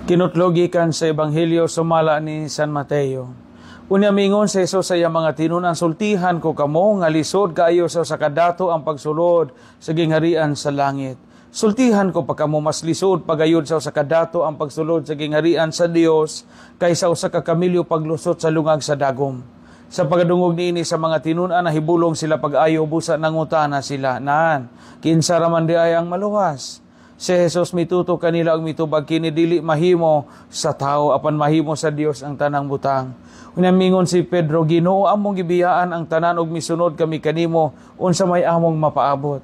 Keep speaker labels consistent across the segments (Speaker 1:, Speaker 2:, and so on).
Speaker 1: Kinutlo gikan sa Ebanghelyo sumala ni San Mateo. Unya mingon si Jesus sa iyang mga tinun-an, "Sultihan ko kamo nga lisod kaayo sa usa ka dato ang pagsulod sa gingharian sa langit. Sultihan ko pa kamo, mas lisod pagayod sa usa ka dato ang pagsulod sa gingharian sa Dios kaysa usa ka kamilyo paglusot sa lungag sa dagom." Sa pagdungog niini sa mga tinun-an, nahibulong sila pag-ayo, busa nangutana sila, "Nan, kinsa ra man diay ang maluwas?" Si Jesus mituto kanila og mitubag, "Kini dili mahimo sa tao, apan mahimo sa Dios ang tanang butang." Unya mingon si Pedro, "Ginoo, among gibiyaan ang tanan ug misunod kami kanimo, unsa may among mapaabot?"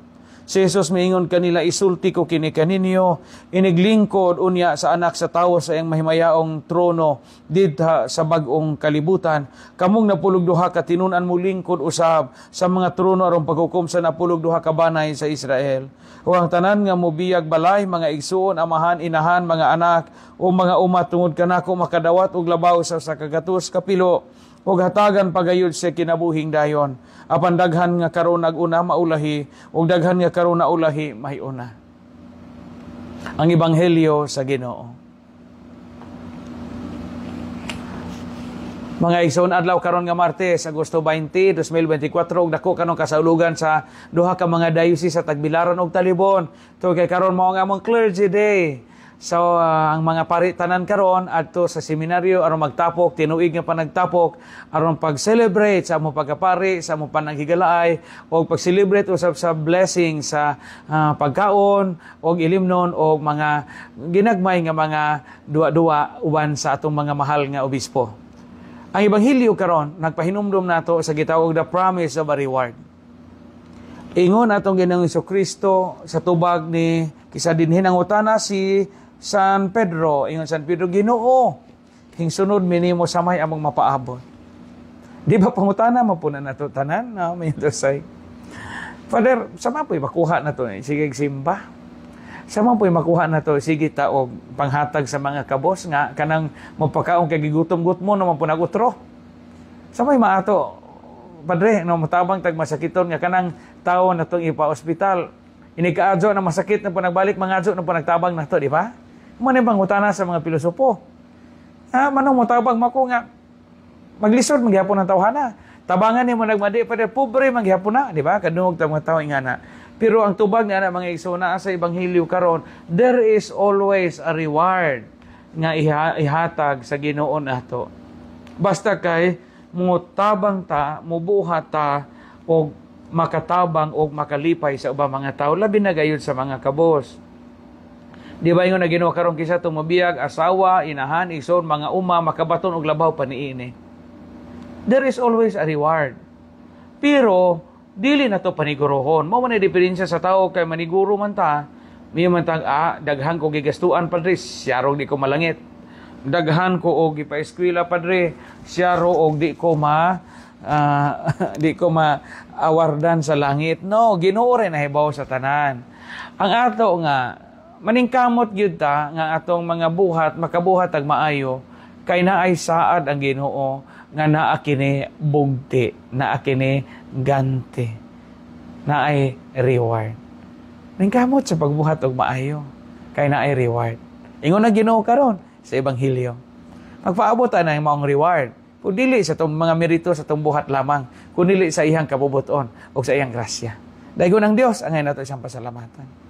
Speaker 1: Si Jesus miingon kanila, "Isulti ko kini kaninyo, iniglingkod unya sa Anak sa Tawo sa iyang mahimayaong trono didha sa bag-ong kalibutan, kamong 12 ka tinun-an molingkod usab sa mga trono aron paghukom sa 12 ka banay sa Israel. O ang tanan nga mobiyag balay, mga igsuon, amahan, inahan, mga anak o mga uma tungod kanako makadawat og labaw sa 100 kapilo ug hatagan pagayod sa kinabuhing dayon. Apan daghan nga karon nag-una maulahi ug daghan nga karon naulahi mahiuna." Ang Ebanghelyo sa Ginoo. Mga igsoon, adlaw karon nga Martes, Agosto 20, 2024, ug dako kanong kasaulugan sa duha ka mga diocese sa Tagbilaran ug Talibon. To kay karon mao ang among Clergy Day. So ang mga pari tanan karon adto sa seminaryo aron magtapok, tinuig nga panagtapok aron pag-celebrate sa among pagkapari, sa among panaghigalaay o pag-celebrate usab sa blessing sa pagkaon og ilimnon og mga ginagmay nga mga duwa-duwa uban sa atong mga mahal nga obispo. Ang Ebanghelyo karon nagpahinumdom nato sa gitawag the promise of a reward. Ingon atong Ginoong Kristo sa tubag ni kisa dinhi nangutana si San Pedro, ingon San Pedro, "Ginoo, hingsunod mi nimo samay among mapaabot?" Di ba pangutana mo po na nato tanan? No, may say. "Father, sama po'y makuha na to? Sige, simba. Sama po'y makuha na to? Sige ta og panghatag sa mga kabos nga kanang mapakaon kay gigutom-gut mo naman po nagutro. Samay maato, Padre, no, matabang tag masakiton nga kanang tao na tong ipa-ospital. Inikaadyo na masakit na po nagbalik, mga na po nagtabang na to, di ba?" Mo na pangutana sa mga pilosopo. Ah, manong motabang mako nga maglisod magyapon ang tawhana. Tabangan nimo nagmadi, Padre, pobre magyapon na, di ba? Kadungog ta mga tao ingana. Pero ang tubag ni ana, mga igsoon, naa sa ebanghelyo karon, there is always a reward nga ihatag sa Ginoo nato. Basta kay motabang ta, mobuhat ta og makatabang og makalipay sa ubang mga tao, labi na gayud sa mga kabos. Di ba ingon na Ginoo karon, kinsa mobiyag asawa, inahan, igsoon, mga uma, makabaton og labaw pa niini. There is always a reward. Pero dili na to panigurohon. Mao man ay diferensya sa tao kay maniguro man ta, may man tang daghan ko gigastuan, Padre, siyarong di ko malangit. Daghan ko og gipa-eskwela, Padre, siyaro og di ko ma awardan sa langit. No, Ginoo rin nahibaw sa tanan. Ang ato nga maningkamot gyud ta nga atong mga buhat makabuhat ag maayo kay naay saad ang Ginoo nga naa kini bugti, naa kini ganti, naay reward. Ningkamot sa pagbuhat og maayo kay naay reward. Ingon na Ginoo karon sa ebanghelyo. Magpaabot ta na maong reward. Kung dili sa itong mga merito sa itong buhat lamang, kung dili sa iyang kabubuton o sa iyang grasya. Daigon ang Dios, angay nato siyang pasalamatan.